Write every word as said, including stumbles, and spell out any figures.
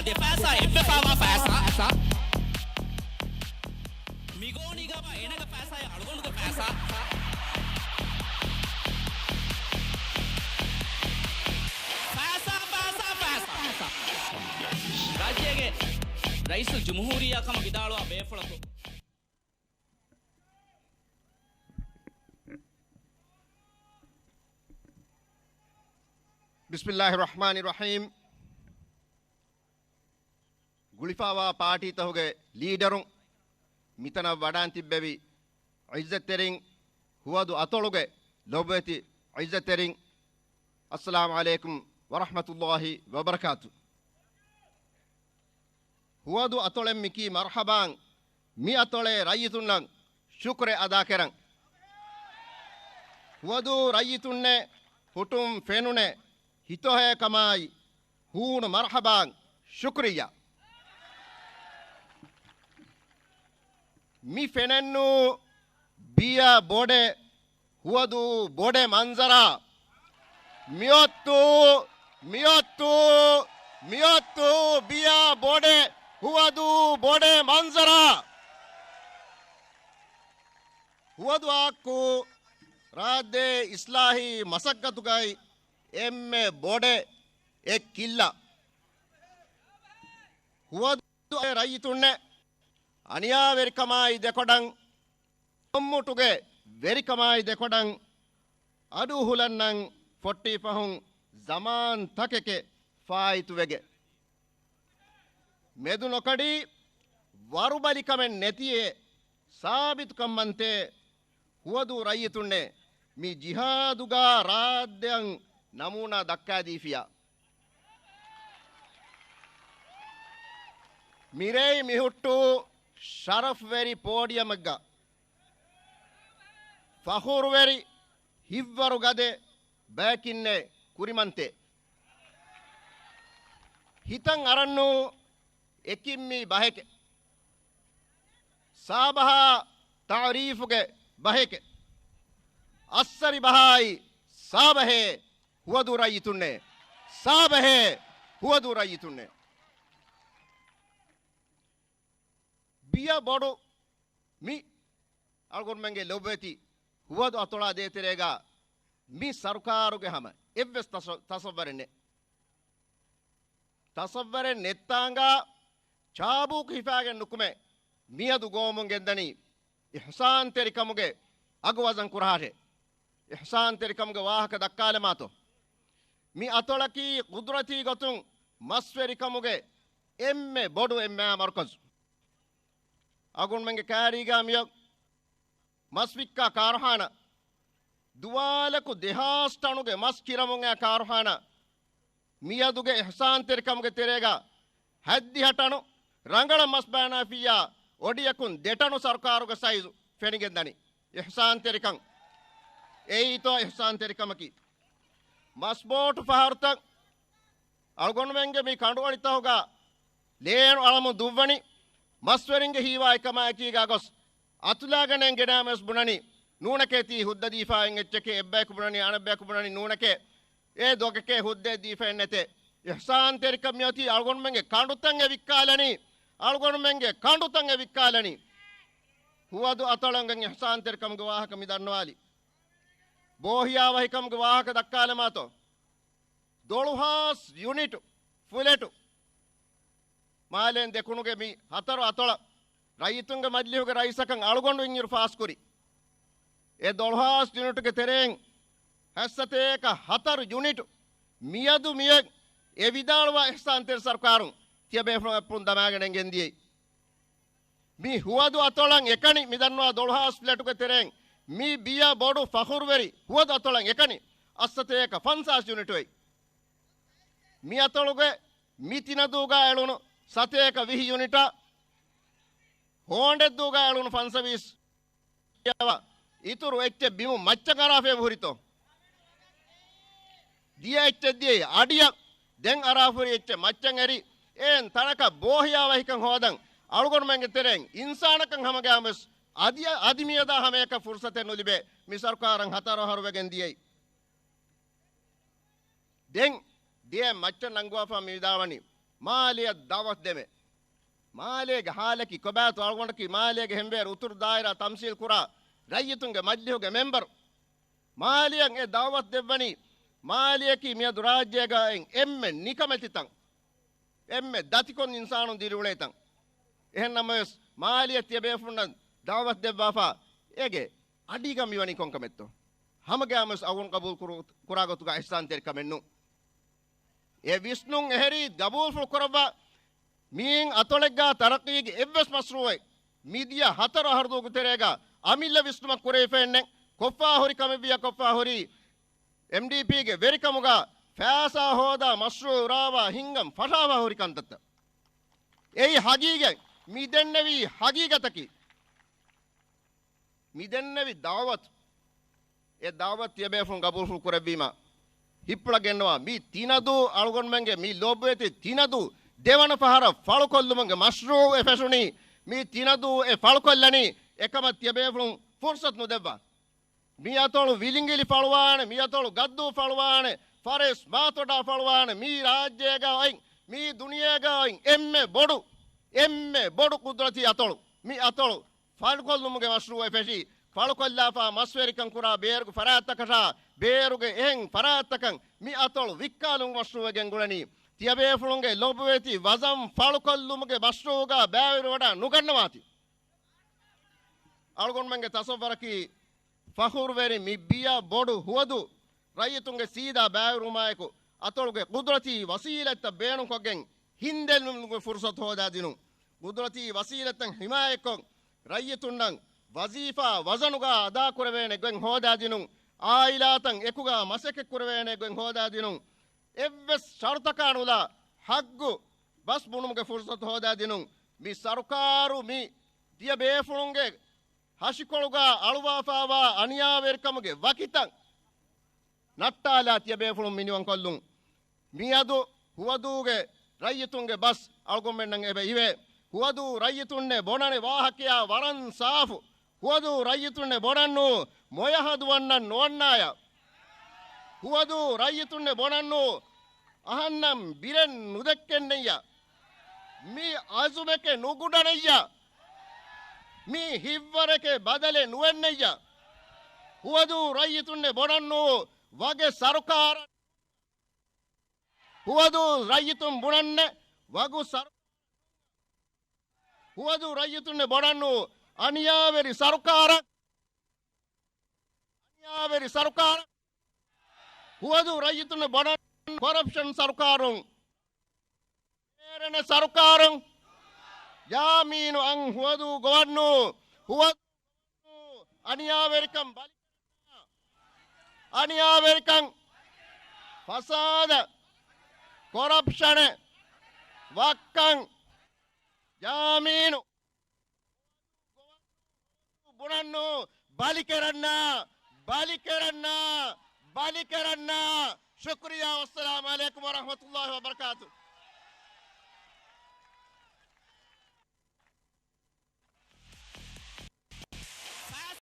ދެ ފައިސާ އެއްވެފައިވާ ފައިސާ. މިގޯނީގަ އޭނަގެ ފައިސާ އަޅުގަނޑުގެ ފައިސާ. ފައިސާ، ފައިސާ، ފައިސާ. ރާއްޖޭގެ ރައީސުލްޖުމްހޫރިއްޔާ ކަމަށް ވިދާޅުވާ ބޭފުޅަކު. ބިސްމިއްލާހި ރަޙްމާނި ރަޙީމް. ގުޅިފައިވާ ޕާޓީތަކުގެ ލީޑަރުން، މިތަނަށް ވަޑާން ތިއްބެވި ޢިއްޒަތްތެރިން، ހުވަދު އަތޮޅުގެ ލޮބުވެތި ޢިއްޒަތްތެރިން، އައްސަލާމު ޢަލައިކުމް ވަރަޙްމަތުﷲި ވަބަރަކާތު. ހުވަދު އަތޮޅެއް މިކީ މަރްޙަބާން، މި އަތޮޅޭ ރައްޔިތުންނަށް ޝުކުރެއް އަދާކެރަން. ހުވަދޫ ރައްޔިތުންނޭ، ހުއްޓުން ފެނުނޭ، ހިތޮހޭ ކަމާއި ހޫނު މަރްޙަބާން، ޝުކުރިއްޔާ. މި ފެނެއްނު ބިޔަ ބޮޑެ ހުވަދޫ ބޮޑެ މަންޒަރާ. މިއޮއްތު، މިއޮއްތު، މިއޮއްތު ބިޔަ ބޮޑެ ހުވަދޫ ބޮޑެ މަންޒަރާ. ހުވަދުއާއެކު ރާއްޖޭ އިސްލާހީ މަސައްކަތުގައި އެންމެ ބޮޑެ އެއް ކިއްލަ. ހުވަދު ރައްޔިތުންނެ އަނިޔާވެރިކަމާއި ދެކޮޑަށް، ކޮންމުޓުގެ ވެރިކަމާއި ދެކޮޑަށް އަޑުއުހުލަންނަން ފޮއްޓީ ފަހުން ޒަމާން ތަކެކެ ފާއިތުވެގެ، މެދު ނޮކަޑީ ވަރުބަލިކަމެއް ނެތިއޭ ސާބިތުކަން މަންތޭ ހުވަދޫ ރައްޔިތުންނޭ މި ޖިހާދުގާ ރާއްދެއަށް ނަމޫނާ ދައްކާދީފިޔާ. މިރޭ މިހުއްޓު ޝަރަފްވެރި ޕޯޑިއަމެއްގަ ފަޚުރުވެރި ހިތްވަރު ގަދެ ބަޔަކިންނޭ ކުރިމަންތޭ. ހިތަށް އަރަންނޫ އެކިން މީ ބަހެކެ. ސާބަހާ ތަޢުރީފުގެ ބަހެކެ. އައްސަރި ބަހާއި ސާބަހޭ ހުވަދޫ ރައްޔިތުންނޭ. ސާބަހޭ ހުވަދޫ ރައްޔިތުންނޭ. ބިޔަ ބޮޑު މި އަޅުގަނޑުމެންގެ ލޮބުވެތި ހުވަދު އަތޮޅާ ދޭތެރޭގަ މި ސަރުކާރުގެ ހަމަ އެއްވެސް ތަސަ-، ތަސައްވަރެއް ނެތް. ތަސައްވަރެއް ނެއްތާނގާ ޗާބޫކު ހިފާގެން ނުކުމެ މިއަދު ގޮވަމުން ގެންދަނީ އިޙްސާންތެރިކަމުގެ އަގު ވަޒަން ކުރާށޭ. އިޙްސާންތެރިކަމުގެ ވާހަކަ ދައްކާލަމާތޯ؟ މި އަތޮޅަކީ ޤުދުރަތީ ގޮތުން މަސްވެރިކަމުގެ އެންމެ ބޮޑު އެންމެ މަރުކަޒު. އަގުންމެންގެ ކާރީގާ މިއޮތް މަސްވިއްކާ ކާރުހާނާ، ދުވާލަކު ދެހާސް ޓަނުގެ މަސް ކިރަމުން އައި ކާރުހާނާ، މިއަދުގެ އިޙްސާންތެރިކަމުގެ ތެރޭގަ ހަތްދިހަ ޓަނު ރަނގަޅަށް މަސް ބައިނާފިއްޔާ، އޮޑިއަކުން ދެ ޓަނު ސަރުކާރުގެ ސައިޒު ފެނިގެންދަނީ. އިޙްސާންތެރިކަން. އެއީތޯ އިޙްސާންތެރިކަމަކީ؟ މަސްބޯޓު ފަހަރުތައް އަޅުގަނޑުމެންގެ މި ކަނޑުއަޅިތަކުގަ ލޭނު އަޅަމުން ދުއްވަނީ، މަސްވެރިންގެ ހީވާ އެކަމާއެކީގާ ގޮސް އަތުލާގަނެން ގެނައިމަވެސް ބުނަނީ، ނޫނެކޭ ތީ ހުއްދަ ދީފާ އިން އެއްޗެކޭ، އެއްބަޔަކު ބުނަނީ، އަނެއްބަޔަކު ބުނަނީ، ނޫނެކޭ އެ ދޮގެކޭ ހުއްދައެއް ދީފައެއް ނެތޭ. އިޙްސާންތެރިކަން މިއޮތީ އަޅުގަނޑުމެންގެ ކަނޑުތައް އެ ވިއްކާލަނީ، އަޅުގަނޑުމެންގެ ކަނޑުތައް އެ ވިއްކާލަނީ. ހުވަދު އަތޮޅަށް އިޙްސާންތެރިކަމުގެ ވާހަކަ މި ދަންނަވާލީ. ބޯހިޔާވަހިކަމުގެ ވާހަކަ ދައްކާލަމާތޯ؟ ދޮޅުހާސް ޔުނިޓު ފުލެޓު މާލޭން ދެކުނުގެ މި ހަތަރު އަތޮޅަށް ރައްޔިތުންގެ މަޖިލީހުގެ ރައީސަކަށް އަޅުގަނޑު އިންއިރު ފާސްކުރި. އެ ދޮޅުހާސް ޔުނިޓުގެ ތެރެއިން ހަތްސަތޭކަ ހަތަރު ޔުނިޓު މިއަދު މިއޮތް އެ ވިދާޅުވާ އިޙްސާންތެރި ސަރުކާރުން ތިޔަބޭފުޅުން އެއްޕުން ދަމާގެނެން ގެންދިޔައީ. މި ހުވަދު އަތޮޅަށް އެކަނި މި ދަންނަވާ ދޮޅުހާސް ފްލެޓުގެ ތެރެއިން މި ބިޔަ ބޮޑު ފަޚުރުވެރި ހުވަދު އަތޮޅަށް އެކަނި އައްސަތޭކަ ފަންސާސް ޔުނިޓު އޮތް. މި އަތޮޅުގެ މި ތިނަދޫގަ އެޅުނު ސަތޭކަ ވިހި ޔުނިޓަށް، ހޯނޑެއްދޫގަ އެޅުނު ފަންސަވީސް އިތުރު އެއްޗެއް ބިމުން މައްޗަށް އަރާފައި ހުރިތޯ؟ ދިޔަ އެއްޗެއް ދިޔައީ އަޑިއަށް، ދެން އަރާފަ ހުރި އެއްޗެއް މައްޗަށް އެރި، އެހެން ތަނަކަށް ބޯހިޔާވަހިކަން ހޯދަން އަޅުގަނޑުމެންގެ ތެރެއިން އިންސާނަކަށް ހަމަގައިމުވެސް އަދި، އަދި މިއަދާ ހަމަޔަކަށް ފުރުސަތެއް ނުލިބޭ މި ސަރުކާރަށް ހަތަރު އަހަރު ވެގެން ދިޔައީ. ދެން ދިޔަ މައްޗަށް ނަންގުވާފަ މި ވިދާޅުވަނީ، މާލެއަށް ދަޢުވަތު ދެމޭ. މާލޭގެ ހާލަކީ ކޮބާތޯ؟ އަޅުގަނޑަކީ މާލޭގެ ހެންވޭރު އުތުރު ދާއިރާ ތަމްސީލް ކުރާ ރައްޔިތުންގެ މަޖިލިހުގެ މެންބަރު. މާލެއަށް އެ ދަޢުވަތު ދެއްވަނީ، މާލެއަކީ މިއަދު ރާއްޖޭގަ އިން އެންމެ ނިކަމެތި ތަން، އެންމެ ދަތިކޮށް އިންސާނުން ދިރިއުޅޭ ތަން. އެހެން ނަމަވެސް، މާލެއަށް ތިޔަބޭފުޅުންނަށް ދަޢުވަތު ދެއްވާފަ، އޭގެ އަޑީގަ މިވަނީ ކޮންކަމެއްތޯ؟ ހަމަގައިމުވެސް އަޅުގަނޑު ޤަބޫލު ކުރު-، ކުރާ ގޮތުގަ އިޙްސާންތެރިކަމެއް ނޫން. އެ ވިސްނުން އެހެރީ ގަބޫލުފުޅު ކުރައްވާ، މިއިން އަތޮޅެއްގަ ތަރައްޤީގެ އެއްވެސް މަޝްރޫޢެއް މިދިޔަ ހަތަރު އަހަރު ދުވަހުގެ ތެރޭގަ އަމިއްލަ ވިސްނުމަށް ކުރެވިފައެއްނެއް. ކޮށްފާ ހުރި ކަމެއްވިއްޔާ ކޮށްފާ ހުރީ، އެމްޑީޕީގެ ވެރިކަމުގަ ފައިސާ ހޯދާ، މަޝްރޫޢު އުރާވާ، ހިންގަން ފަށާފާ ހުރި ކަންތައްތައް. އެއީ ހަގީގަތް، މި ދެންނެވީ ހަގީގަތަކީ. މި ދެންނެވި ދަޢުވަތު، އެ ދަޢުވަތު ތިޔަބޭފުޅުން ގަބޫލުފުޅު ކުރެއްވީމަ، ހިއްޕުޅަށް ގެންނަވާ މި ތިނަދޫ، އަޅުގަނޑުމެންގެ މި ލޯބިވެތި ތިނަދޫ ދެވަނަ ފަހަރަށް ފަޅުކޮށްލުމުގެ މަޝްރޫޢު އެ ފެށުނީ، މި ތިނަދޫ އެ ފަޅުކޮށްލަނީ. އެކަމަށް ތިޔަބޭފުޅުން ފުރުޞަތު ނުދެއްވާ. މި އަތޮޅު ވިލިނގިލި ފަޅުވާނެ، މި އަތޮޅު ގައްދޫ ފަޅުވާނެ، ފަރެސް މާތޮޑާ ފަޅުވާނެ، މި ރާއްޖޭގަ އޮތް، މި ދުނިޔޭގަ އޮތް އެންމެ ބޮޑު، އެންމެ ބޮޑު ޤުދުރަތީ އަތޮޅު. މި އަތޮޅު ފަޅުކޮށްލުމުގެ މަޝްރޫޢެއް ފެށި، ފަޅުކޮށްލާފަ މަސްވެރިކަން ކުރާ ބޭރުގެ ފަރާތްތަކަށާ، ބޭރުގެ އެހެން ފަރާތްތަކަށް މި އަތޮޅު ވިއްކާލުމުގެ މަޝްރޫޢެއް ގެންގުޅެނީ. ތިޔަބޭފުޅުންގެ ލޮބުވެތި ވަޒަން ފަޅުކޮށްލުމުގެ މަޝްރޫޢުގަ ބައިވެރިވަޑައި ނުގަންނަވާތި. އަޅުގަނޑުމެންގެ ތަޞައްވަރަކީ، ފަޚުރުވެރި މި ބިޔަ ބޮޑު ހުވަދޫ ރައްޔިތުންގެ ސީދާ ބައިވެރިވުމާއެކު، އަތޮޅުގެ ޤުދުރަތީ ވަސީލަތްތައް ބޭނުންކޮށްގެން ހިންދެއްލުމުގެ ފުރުޞަތު ހޯދާދިނުން. ޤުދުރަތީ ވަސީލަތްތައް ޙިމާޔަތްކޮށް، ރައްޔިތުންނަށް ވަޒީފާ ވަޒަނުގަ އަދާކުރެވޭނެ ގޮތް ހޯދާދިނުން. ޢާއިލާތައް އެކުގަ މަސައްކަތްކުރެވޭނެ ގޮތް ހޯދާދިނުން. އެއްވެސް ޝަރުތަކާ ނުލާ ޙައްޤު ބަސް ބުނުމުގެ ފުރުޞަތު ހޯދާދިނުން. މި ސަރުކާރު މި ތިޔަބޭފުޅުންގެ ހަށިކޮޅުގަ އަޅުވާފާވާ އަނިޔާވެރިކަމުގެ ވަކިތައް ނައްޓާލާ ތިޔަބޭފުޅުން މިނިވަންކޮށްލުން. މިއަދު ހުވަދޫގެ ރައްޔިތުންގެ ބަސް އަޅުގަނޑުމެންނަށް އެބަ އިވޭ. ހުވަދޫ ރައްޔިތުންނޭ ބޮނަނެ ވާހަކަޔާ ވަރަށް ސާފު. ހުވަދޫ ރައްޔިތުންނެ ބޮނަންނޫ މޮޔަހަދު ވަންނަން ނުވަންނާޔަ. ހުވަދޫ ރައްޔިތުންނެ ބޮނަންނޫ އަހަންނަށް ބިރެއް ނުދެއްކެންނެއްޔާ. މި އަޒުމެކެ ނުގުޑަނެއްޔާ. މި ހިއްވަރެކެ ބަދަލެއް ނުވެންނެއްޔާ. ހުވަދޫ ރައްޔިތުންނެ ބޮނަންނޫ ވަގެ ސަރުކާރަށް. ހުވަދޫ ރައްޔިތުން ބުނަންނެ ވަގު ސަރު-، ހުވަދޫ ރައްޔިތުންނެ ބޮނަންނޫ އަނިޔާވެރި ސަރުކާރަށް. އަނިޔާވެރި ސަރުކާރަށް. ހުވަދޫ ރައްޔިތުންނެ ބޮނަން ކޮރަޕްޝަން ސަރުކާރުން. ބޭރެނެ ސަރުކާރުން. ޔާމީނު އަން ހުވަދޫ ގޮވަންނޫ. ހުވަދޫ އަނިޔާވެރިކަން ބަލި-، އަނިޔާވެރިކަން، ފަސާދަ، ކޮރަޕްޝަނެ، ވައްކަން، ޔާމީނު ބުނަންނޫ، ބަލިކެރަންނާ، ބަލިކެރަންނާ، ބަލިކެރަންނާ. ޝުކުރިއްޔާ، ވައްސަލާމު ޢަލައިކުމް ވަރަޙްމަތުﷲި ވަބަރަކާތު.